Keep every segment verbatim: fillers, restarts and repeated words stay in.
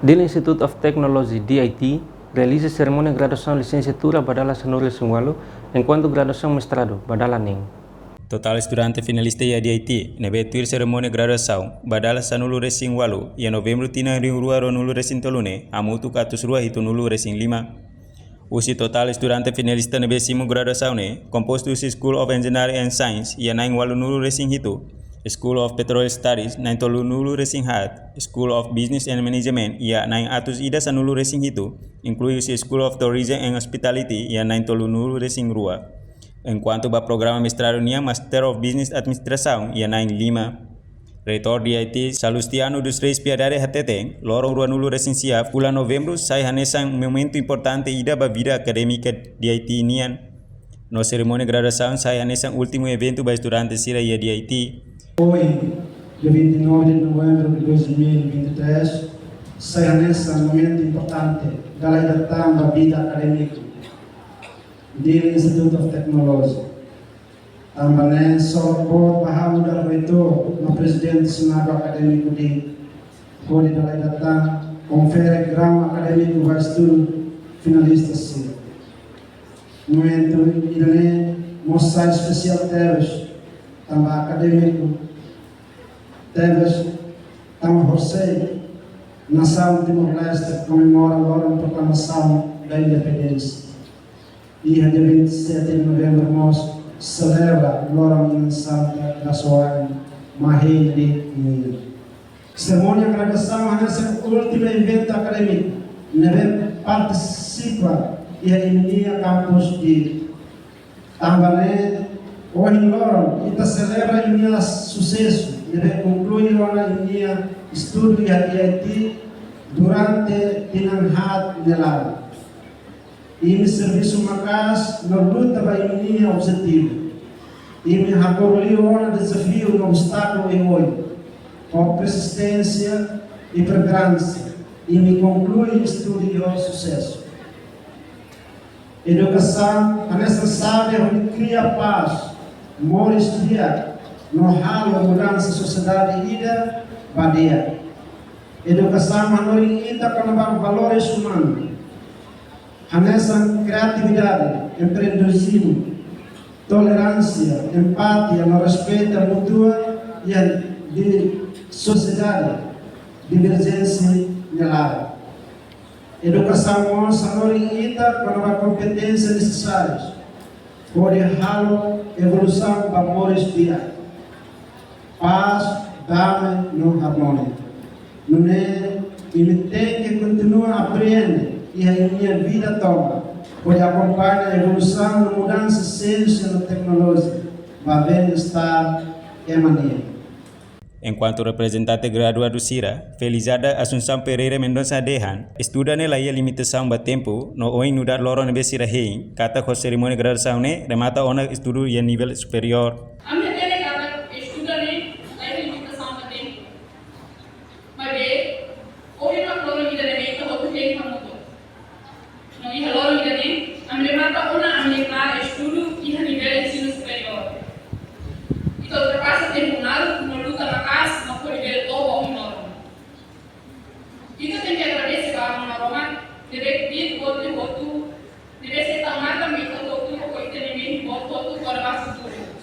Dili Institute of Technology, D I T, realiza serimónia graduasaun lisensiatura ba dala sanulu-resin-ualu, enkuantu graduasaun mestradu ba dala neen. Totál estudante finalista iha D I T ne'ebé tuir serimónia graduasaun ba dala sanulu-resin-ualu iha Novembru tinan rihun rua ruanulu-resin-tolu ne'e hamutuk atus rua hitunulu-resin-lima. Husi totál estudante finalista ne'ebé simu graduasaun ne'e kompostu husi School of Engineering and Science iha na'in ualunulu-resin-hitu, School of Petroleum Studies na'in tolunulu-resin-haat, School of Business and Management iha na'in atus ida sanulu-resin-hitu, inklui husi School of Tourism and Hospitality iha na'in tolunulu-resin-rua. Enkuantu ba programa mestradu nian, Master of Business Administration iha na'in lima. Reitór D I T, Salustiano dos Reis Piedade hateten, loron ruanulu-resin-sia fulan Novembru sai hanesan momentu importante ida ba vida akadémika D I T nian. No serimónia graduasaun sai hanesan últimu eventu ba estudante sira iha D I T. Ohin, dia vinte e nove de novembro de dois mil e vinte e três, sai hanesan momentu importante dala ida tan ba vida akadémika Dili Institute of Technology. Tanba ne'e, só boot ba ha'u nu'udar reitór no prezidente Senado Akadémiku Dili, hodi dala ida tan konfere graun akadémiku ba estudu finalista sira. Momentu ida-ne'e mós sai espesiál tebes, tanba akadémiku tebes, tanba horisehik nasaun Timor-Leste komemora loron proklamasaun da independénsia. Iha dia vinte e sete de novembro mós selebra loron Inan Santa Rasoain, Mãe Rainha nian. Serimónia graduasaun hanesan últimu eventu akadémiku ne'ebé partisipa iha imi-nia kampus Dili. Tanba ne'e, ohin loron ita selebra imi-nia susesu ne'ebé konklui ona imi-nia estudu iha D I T durante tinan haat nia laran. Imi servisu maka'as no luta ba imi-nia objetivu. Imi hako'ak liu ona dezafiu no obstákulu oioin. Ho persisténsia i perseveransia, imi konklui estudu ho susesu. Edukasaun hanesan xave hodi kria pás, moris di'ak, no halo mudansa sosiedade ida ba di'ak. Edukasaun hanorin ita kona-ba valores umanus, hanesan kriatividade, empreendedór, toleránsia, empatia, no respeitu mútuu iha sosiedade diverjente nia laran. Edukasaun mós hanorin ita kona-ba kompeténsia nesesáriu hodi halo evolusaun ba moris di'ak, pás, dame no armonia. Nune'e, imi tenke kontinua aprende iha imi-nia vida tomak, hodi akompaña evolusaun no mudansa siénsia no teknolojia ba bem-estar ema nian. Enkuantu reprezentante graduadu sira, Felizarda Assunção Pereira Mendonça dehan, estudu ne'e la iha limitasaun ba tempu, no ohin nu'udar loron ne'ebé sira hein, katak ho serimónia graduasaun ne'e remata ona estudu iha nivel superiór. Ami hatene katak estudu ne'e la iha limitasaun ba tempu. Maibé, ohin mak loron ida ne'ebé ita hotu hein hamutuk. No iha loron ida-ne'e, ami remata ona ami-nia estudu iha nivel ensinu superiór. Ita ultrapasa tempu naruk no luta maka'as no hodi bele to'o ba ohin loron. Ita tenke agradese ba Aman Maromak, ne'ebé kbiit buat hotu, ne'ebé sei tau matan ba ita hotu, ho ita-nia mehi buat hotu kona-ba futuru.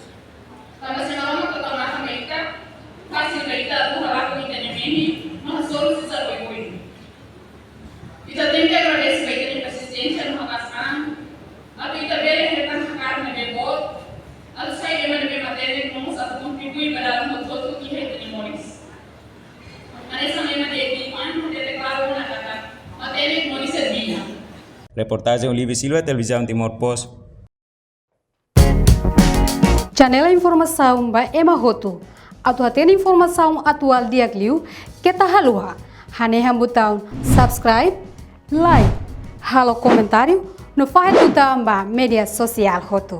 Tanba se Maromak la tau matan ba ita, fasil ba ita atu halakon ita-nia mehi, no hasoru sira oioin. Ita tenke agradese ba ita-nia persisténsia no haka'as an, atu ita bele hetan hakarak ne'ebé boot, atu sai ema ne'ebé matenek no mós atu kontribui ba dalan hotu-hotu iha ita-nia moris. Hanesan ema D I T oan hatete klaru ona katak, matenek moris iha vida. Reportajen Olívio Silva, Televizaun Timor Post. Janela informasaun ba ema hotu. Atu hatene informasaun atuál di'ak liu, keta haluha hanehan butaun subscribe, like, halo komentáriu, no fahe tutan ba média sosiál hotu.